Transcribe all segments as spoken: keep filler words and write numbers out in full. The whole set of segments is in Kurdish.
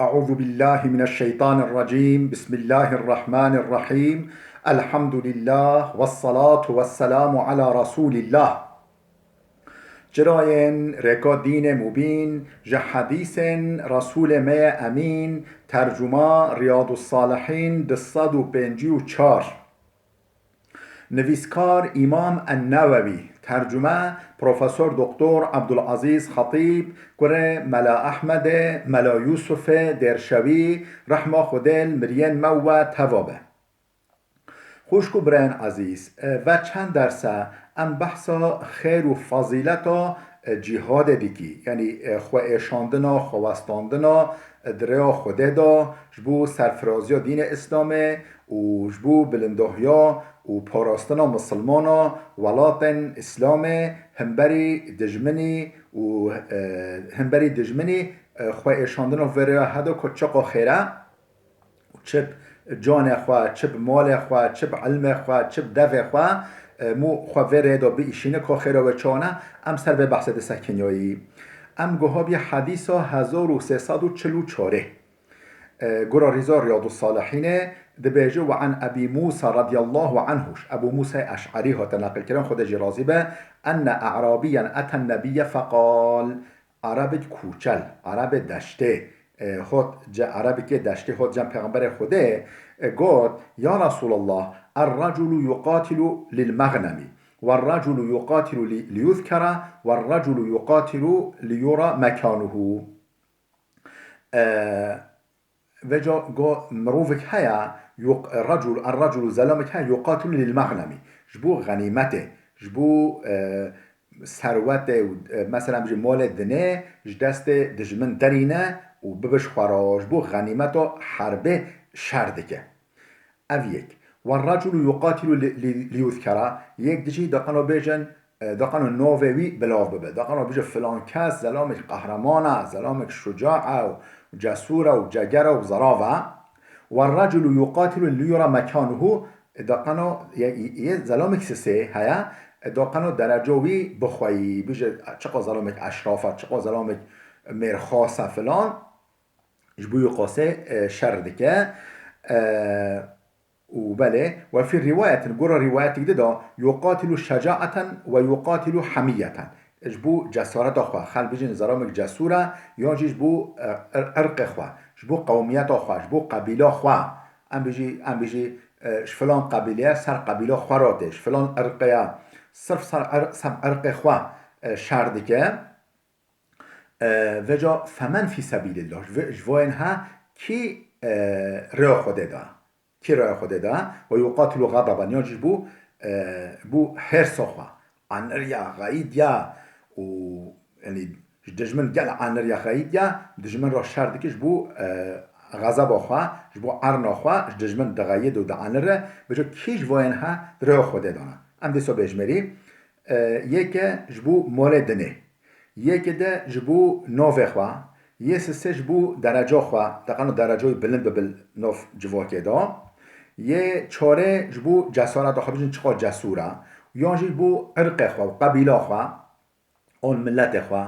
أعوذ بالله من الشيطان الرجيم. بسم الله الرحمن الرحيم. الحمد لله والصلاة والسلام على رسول الله. Çirayên rêka dînê mubîn, ji hedîsên Resûlê me ye Emîn, tercuma Riyadus Salihîn du sed û pêncî û çar. Nivîskar Îmam En-Newewî, tercume Profesor Doktor Abdulazîz Xetîb, kurê Mela Ehmedê, Mela Yûsufê Dêrşewî, rehma Xwedê li miriyên me û we teva be. Xwişk û birayên ezîz, e, ve çend derse em behsa xêr û fezîleta, e, cîhadê dikî. Yanî, e, xwe êşandina, xwe westandina, e, di rêya Xwedê de, ji bo serfiraziya dînê Îslamê û ji bo bilindahiya û parastina misilmana welatên Îslamê himberî dijminî û, e, himberî dijminî, e, xwe êşandina vê rêya heda ku çiqa xêr e. Çi bi canê xwe, çi bi malê xwe, çi bi ilmê xwe, çi bi devê xwe, e, mû xwe vê rê de biîşîne, ka xêra wê çawa ne, em ser vê behsê disekiniyayî. Em guha bî hedîsa hezar û sê sed û çil û çarê. E, gura rîza Riyadus Salihînê dibêje, "Ve an Ebî Mûsa radiyallahu anhu", ji Ebû Mûsayê Eş'erî hate neqilkirin, Xwedê jî razî be, "Enne e'rabiyyen eten nebiyye feqal." Erebek kûçel, erebê deştê, e, hot ce-, erebekê deştê hot cem Pêxemberê Xwedê, e, got, "Ya Resûlallah, er-reculu yuqatilu lil-mexnemî, wer-reculu yuqatilu li-, liyuzkera, wer-reculu yuqatilu liyura mekanuhu." E, Vêca go mirovek heye, yuq-, recul, er-reculu zelamek heye, yuqatilu lil-mexnemî. Ji bo xenîmetê, ji bo, e, serwetê û, e, mesela, em bêjin malê dinê ji destê dijmin derîne û bibe ji xwe re, ji bo xenîmeta herbê şer dike. Ev yek. Wer-reculu yuqatilu li, li, liyuzkera, yek dijî diqeno bêjin, e, diqeno navê wî bilav bibe. Diqeno bêje filan kes zelamek qehreman e, zelamek şuca e û cesûr e û ceger e û zerav e. Wer-reculu yuqatilu liyura mekanuhu, e, diqeno ye, ye, ye zelamek sisê heye, e, diqeno dereca wî bixweyî, bêje çiqa zelamek eşraf e, çiqa zelamek mêrxas e filan, ji bo wî qasê, e, şer dike. E, Û belê, we fî rîwayetin, gora rîwayetik di de, yuqatilu şecaeten we yuqatilu hemiyeten. Ji bo cesareta xwe, xel bijin zeramek cesûr e, yan jî ji bo, e, ir-, irqê xwe, ji bo qewmiyeta xwe, ji bo qebîla xwe. Em bijî, em bijî, e, ji filan qebîleye ser qebîla xwe re tê, ji filan irqê ye, sirf ser ir-, ser irqê xwe, e, şer dike. E, vêca femen fî sebîlillah, ji, ji voyên he kî, e, rêya Xwedê da, kî rêya Xwedê da, we yuqatilu xadaban, yan jî ji bo, e, bo hêrsa xwe, aniriya, xeyîdiya û, yanî, ji dijmin gel aniriya, xeyîdiya, dijmin re şer dike, ji bo, e, xezeba xwe, ji bo erna xwe, ji dijmin dixeyid û dianire, vêca kî ji voyên he di rêya Xwedê dana. Em dîsa bêjmerî, e, yeke ji bo malê dinê. Yekê de ji bo navê xwe, yê sisê ji bo dereca xwe, diqeno derecayî bilind bibe nav civakê de. Yê çarê ji bo cesareta xwe, bijin çiqa cesûr e, yan jî ji bo irqê xwe û qebîla xwe, an miletê xwe,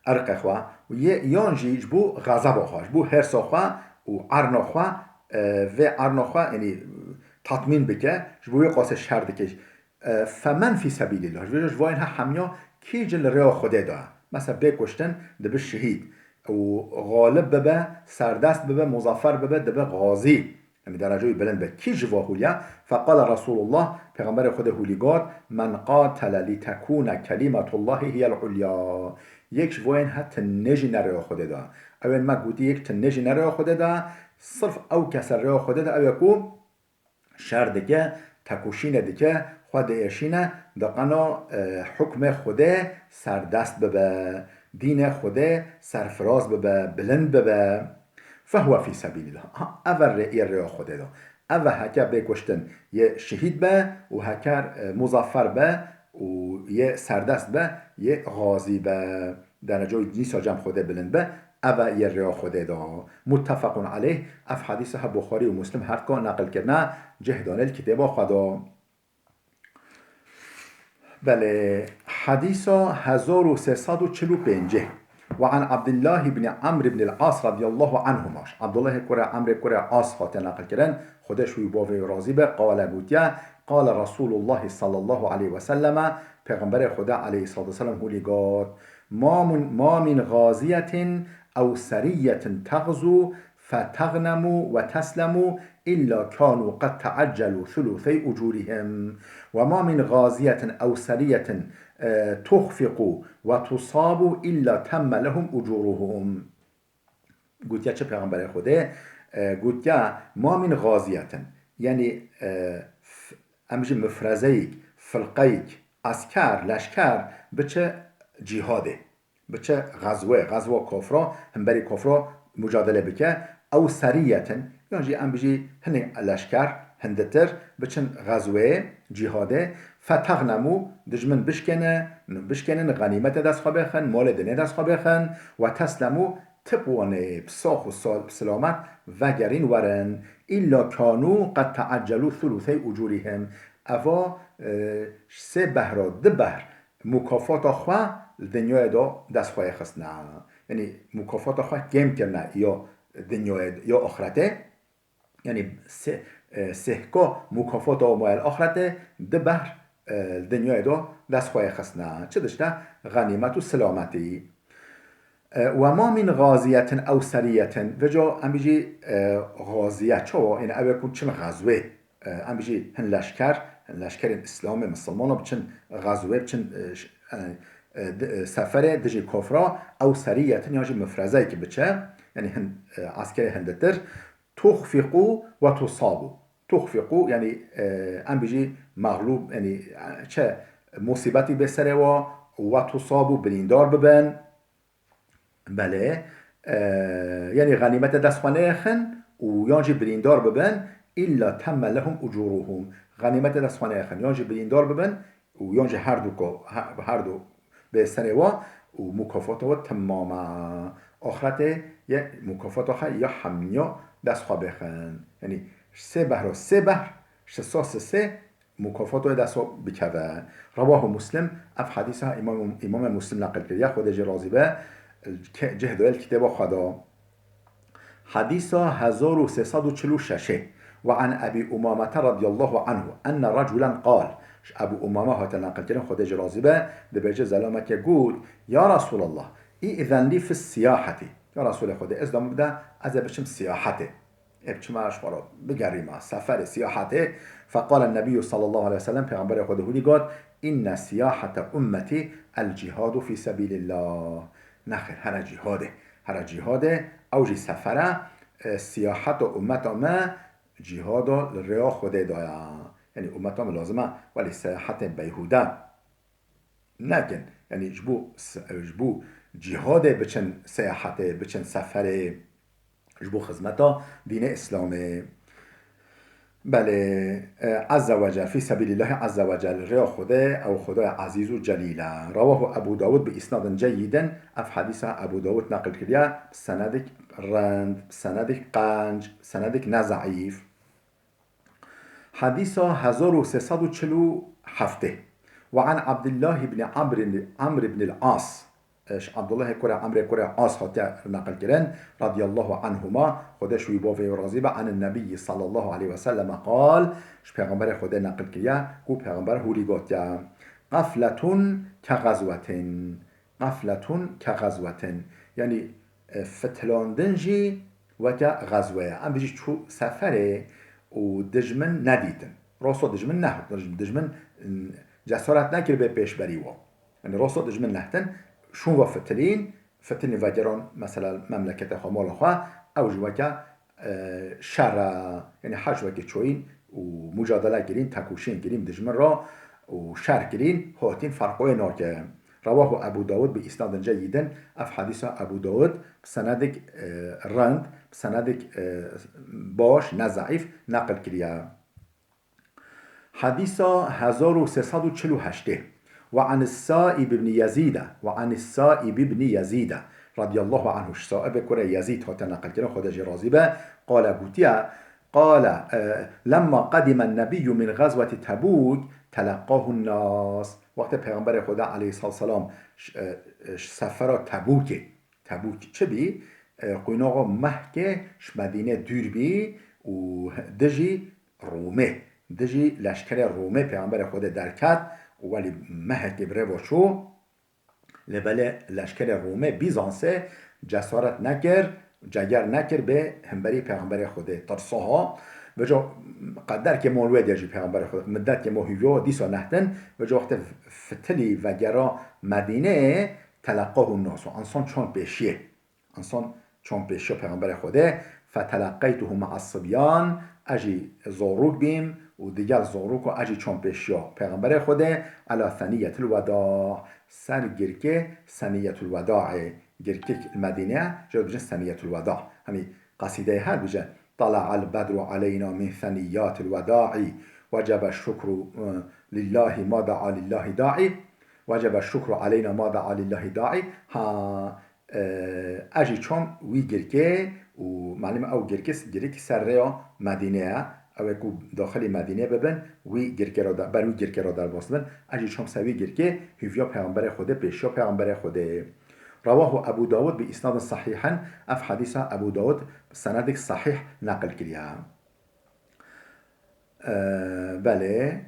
irqê xwe, û yê, yan jî ji bo xezeba xwe, ji bo hêrsa xwe û erna xwe, e, vê erna xwe, yanî tatmîn bike, ji bo wê qasê şer dike. E, femen fî sebîlîllah. Ji vê re ji vayên he hemiya kî jî li rêya Xwedê de ye. Mesela bê kuştin dibe şehîd û xalib bibe, serdest bibe, muzaffer bibe, dibe xazî. Yanî dereceyê bilind be. Kî ji va hûliya? Feqale Resulullah, Pêxemberê Xwedê hûlî got, "Men qatele li tekûne kelîmetullahî hiyel ulya." Yek ji vayên he tinê jî ne rêya Xwedê de. Ew ên me gotî yek tinê jî ne rêya Xwedê de. Sirf ew kese rêya Xwedê de, ew ye ku şer dike, tekoşînê dike, xwe diêşîne, diqeno, e, hukmê Xwedê serdest bibe, dînê Xwedê serfiraz bibe, bilind bibe. Fehuwe fî sebîlîllah. Ha, ev e rê-, yê rêya Xwedê de. Ev e heke bê kuştin yê şehîd be û heke, e, muzaffer be û yê serdest be, yê xazî be. Dereca wî dîsa cem Xwedê bilind be, ev e yê rêya Xwedê de. Muttefequn aleyh, ev hedîse he Buxarî û Muslim her ka neqil kirine, cih dane li kitêba xwe de. Belê, hedîsa hezar û sê sed û çil û pêncê. وعن عبد الله بن عمرو بن العاص رضي الله عنهما. Abdullahê kurê Emrê kurê As hate neqil kirin. Xwedê ji wî bavê razî be. Qale gotiye, قال رسول الله صلى الله عليه وسلم. Pêxemberê Xwedê aleyhissalatu vesselam hûlî got. ما من، ما من غازية أو سرية تغزو فتغنم وتسلم إلا كانوا قد تعجلوا ثلثي أجورهم، وما من غازية أو سرية، آه، تخفق وتصاب إلا تم لهم أجورهم. Gotiya çi Pêxemberê Xwedê? E, gotiya, ما من غازية، yanî, e, f-, em jî mifrezeyek, filqeyek, esker, leşker biçe cîhadê. Biçe xezwê, xezwa kofra, hemberî kofra mucadele bike. Ew seriyetin, yan jî em bijî hinek leşker, hindetir, biçin xezwê, cîhadê. Fetexnemû, dijmin bişkêne, bişkênin, xenîmetê dest xwe bêxin, malê dinê dest xwe bêxin. Ve teslemû, tip wanê, bi sax û sal-, bi silamet vegerîn werin. Îlla kanû qed teeccelû thulûthey ucûrîhim. Eva, e, sê behra, di behr mukafata xwe li dinyayê de dest xwe yê xistine. Yanî mukafata xwe kêm kirine ya dinyayê, ya axretê. Yanî sê-, e, sêhka mukafata wan li axretê di behr, e, li dinyayê de dest xwe yê xistine. Çi dişte? Xenîmet û silametî. E, وما من غازية أو سرية. Vêca em bijî, e, xaziye. Çawa? Yanî ew ê ku çin xezwê. E, em bijî hin leşker, hin leşkerên Îslamê, Misilmana biçin xezwê, biçin, e, ş-, e, e, di-, e, seferê dijî kofra, ew seriyetin yan jî mifrezeyekî biçe, yanî hin, e, eskerê hindetir. Tuxfiqû ve tusabû. Tuxfiqû, yanî, e, em bijî mexlûb, yanî, e, çi musîbetî bê serê wa, ve tusabû, birîndar bibin. Belê, e, yanî xenîmetê dest xwe neyêxin û yan jî birîndar bibin, îlla temme lehum ucûruhum. Xenîmetê dest xwe neyêxin, yan jî birîndar bibin û yan jî her du ko-, he-, her du bê serê wa û mukafata we temam e. Axretê ye mukafata xwe ya hemiya dest xwe bêxin. Yanî sê behra sê behr, şisa sisê mukafata wê dest we bikeve. Rewahu Muslim, ev hedîsa Îmam, Îmamê Muslim neqil kiriye, Xwedê jê razî be, ke-, cih doye li kitêba xwe de. Hedîsa hezar û sê sed û çil û şeş ê. Ve an Ebî Umamete radiyallahu anhu enne reculen qal. Ji Ebû Umame hate neqilkirin, Xwedê jê razî be, dibêje, zelamekê got, Ya Resûlallah, îzen lî fi siyahetî. Ya Resûlê Xwedê, îzna min bide, ez ê biçim siyahetê. Ê biçime ji xwe re bigerîme, seferê, siyahetê. Feqale Nebiyyu sallallahu aleyhi ve sellem, Pêxemberê Xwedê hûnî got, Inne siyahete ummetî el cihadu fî sebîlillah. Nexêr, here cîhadê. Here cîhadê, ew jî sefer e, e, siyaheta ummeta me cîhada li rêya Xwedê de ye. Yanî ummeta me lazim e, welê seyahetên beyhûde nekin. Yanî ji bo s-, ji bo cîhadê biçin seyahetê, biçin seferê, ji bo xizmeta dînê Îslamê. Belê, e, Azze ve Cel, fî sebîlîllahî Azze ve Cel, rêya Xwedê, ew Xwedaya Ezîz û Celîl e. Rewahu Ebû Dawud bi îsnadin ceyyidin, ev hedîsa Ebû Dawud neqil kiriye, bi senedik rind, bi senedik qenc, senedik ne zeîf. Hedîsa hezar û sê sed û çil û heftê. Ve an Abdullah ibn Amr, Amr ibn al-As. Ji Abdullahê kurê Amrê kurê As hatiye neqilkirin, radiyallahu anhuma, Xwedê ji wî bavê wî razî be, anin Nebiyyi sallallahu aleyhi ve selleme qal, ji Pêxemberê Xwedê neqil kiriye, ku Pêxember hûrî gotiye, Qefletun ke xezwetin. Qefletun ke xezwetin. Yanî, e, fitilandin jî weke xezwe ye. Em bijî çû seferê û dijmin nedîtin. Rosto dijmin nehatin. Dijmin, mm, cesaret nekir bê pêşberî we. Yanî rosto dijmin nehtin, şûn ve fitilîn, fitilîn vegeran mesela memlekete xwe, mala xwe, ew jî weke e, şer e, yanî her ji wekî çûyîn û mucadele kirîn, tekoşîn kirîn dijmin re û şer kirîn, hatîn ferq wê nake. Rewahu Ebû Dawud bi îsnadin ceyyidin, ev hedîsa Ebû Dawud bi senedik, e, rind, bi senedik, e, baş, ne zeîf, neqil kiriye. Hedîsa hezar û sê sed û çil û heştê. Ve anis Saib ibn Yazîde, ve anis Saib ibn Yazîde, radiyallahu anhu, ji Saibê kurê Yazîd hate neqilkirin, Xwedê jê razî be, qale gotiye, qale, e, lemma qedime nebiyyu min gazweti Tebûk, teleqqahu nas. Wextê Pêxemberê Xwedê aleyhissalatu selam ji, e, ji sefera Tebûkê, Tebûk çi bî? E, qunaxa Mehkê ji Medînê dûr bî û dijî Rûmê, dijî leşkerê Rûmê Pêxemberê Xwedê derket û welî mehekê bi rê ve çû. Lê belê leşkerê Rûmê, Bîzansê cesaret nekir, ceger nekir bê hemberî Pêxemberê Xwedê, tirsaha. Vêca qederkê ma li wê de jî Pêxemberê Xwedê, middetê ma hîviya dîsa nehtin, vêca wextê fitilî vegera Medînê, teleqahu nasu, însan çand pêşiyê. Însan çand pêşiya Pêxemberê Xwedê, "Feteleqqeytuhu me'as sibyan", ez jî zorok bîm û digel zoroko ez jî çand pêşiya Pêxemberê Xwedê, "ela seniyetil weda", ser girkê Seniyetul Wedaê, girkê Medîne, jê dibêjin Seniyetul Weda. Hani qasîdeyê her dibêje, "Tala'al bedru aleyna min seniyatil weda'i, vecebe şukru, e, lillahi ma da'a lillahi da'i, vecebe şukru aleyna ma da'a lillahi da'i." Ha, e, ez jî çom wî girkê û malum ew girkê, girik ser rêya Medînê ye. Ew ê ku daxilî Medînê bibin, wî girkê re de, ber wî girkê re derbas bin. Ez jî çom ser wî girkê, hîviya Pêxemberê Xwedê, pêşiya Pêxemberê Xwedê. Rewahu Ebu Dawud bi isnadin sahîhin. Ev hedîsa Ebu Dawud bi senedek sahîh neqil kiriye. E, belê.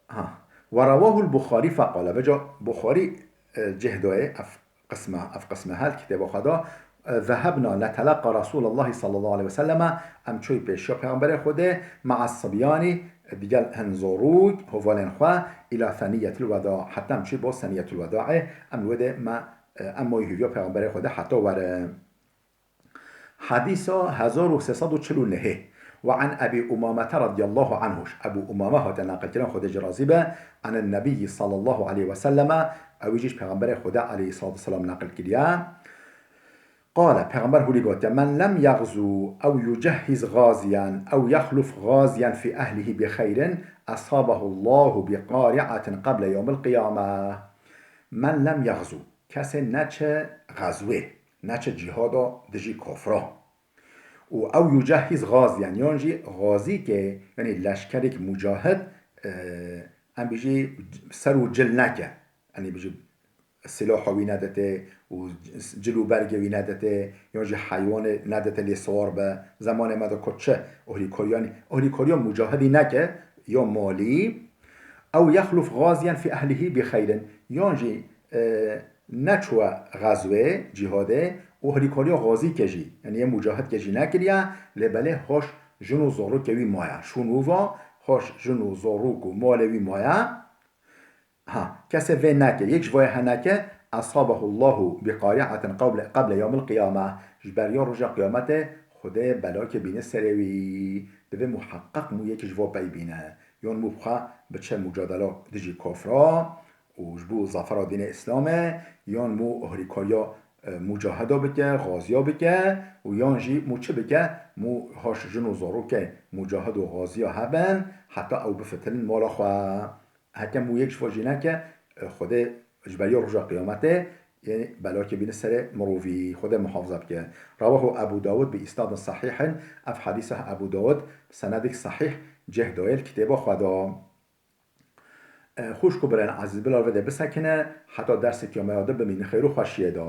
Ha. Ve rewahul Buxarî feqale. Vêca Buxarî, e, cih dayê ev qisme, ev qisme hel kitêba xwe da, e, "Zehebna netelaqqa Resûlallahî sallallahu aleyhi ve selleme", em çûy pêşiya Pêxemberê Xwedê, "me'as sibyanî", digel hin zorûk, hovalên xwe, "îla seniyetil weda", heta em çûy bo seniyetul wedaê, em li wê de me, e, em moy hîviya Pêxemberê Xwedê heta werin. Hedîsa hezar û sê sed û çil û nehê. Ve an Ebî Umamete radiyallahu anhu. Ebu Umame hate neqilkirin, Xwedê jî razî be. Anen Nebiyyi sallallahu aleyhi ve selleme. Ew jî ji Pêxemberê Xwedê aleyhissalatu vesselam neqil kiriye. Qale, Pêxember hûlî gote, "Men lem yexzu ew yucehhiz gaziyen ew yexluf gaziyen fi ehlihi bi xeyrin, esabehu Allahu bi qari'atin qeble yewmil qiyame." Men lem yexzu. Kesê neçe xezwê, neçe cîhada dijî kafra. Û ew yucehhiz gaziyen, yan jî gazîkê, yanî leşkerek mucahid, e, em bijî ser û cil neke. Yanî bijî silaha wî nedete û cil û bergê wî nedete, yan jî heywanê nedete lê siwar be. Zemanê me de ku çi ohrîkariyanî, ohrîkariya mucahidî neke, ya malî. Ew yexluf gaziyen fi ehlihi bi xeyrin, yan jî, e, neçûwe xezwê, cîhadê, û ohrîkariya gazîkê jî, yanî yê mucahidkê jî nekiriye, lê belê hoş jin û zorokê wî maye. Şûn û va, hoş jin û zorok û malê wî maye. Ha, kesê vê neke, yek ji vayê heneke, "Esabehu Allahu bi qari'atin qable, qable yawmil qiyame." Ji beriya roja qiyametê Xwedê belakê bîne serê wî. Divê muheqeq mû yek ji va pey bîne. Yon mû bixwe biçe mucadela dijî kafra û ji bo zafera dînê Îslamê, yon mû ohrîkariya, e, mucahida bike, xaziya bike û yon jî mû çi bike, mû haş jin û zarokê mucahid û xaziya hebin, heta ew bifitilin mala xwe. Heke mû yek ji vo jî neke, e, Xwedê ji beriya roja qiyametê, yê belakê bîne serê mirovî. Xwedê muhafaza bike. Rewahu Ebu Dawud bi îsnadin sahîhin. Ev hedîsa Ebu Dawud bi senedek sahîh cih dayê li kitêba xwe de. E, xwişk û birayên ezîz, bila vê de bisekine, heta derseke me ya din bimînin xeyr û xweşiyê de.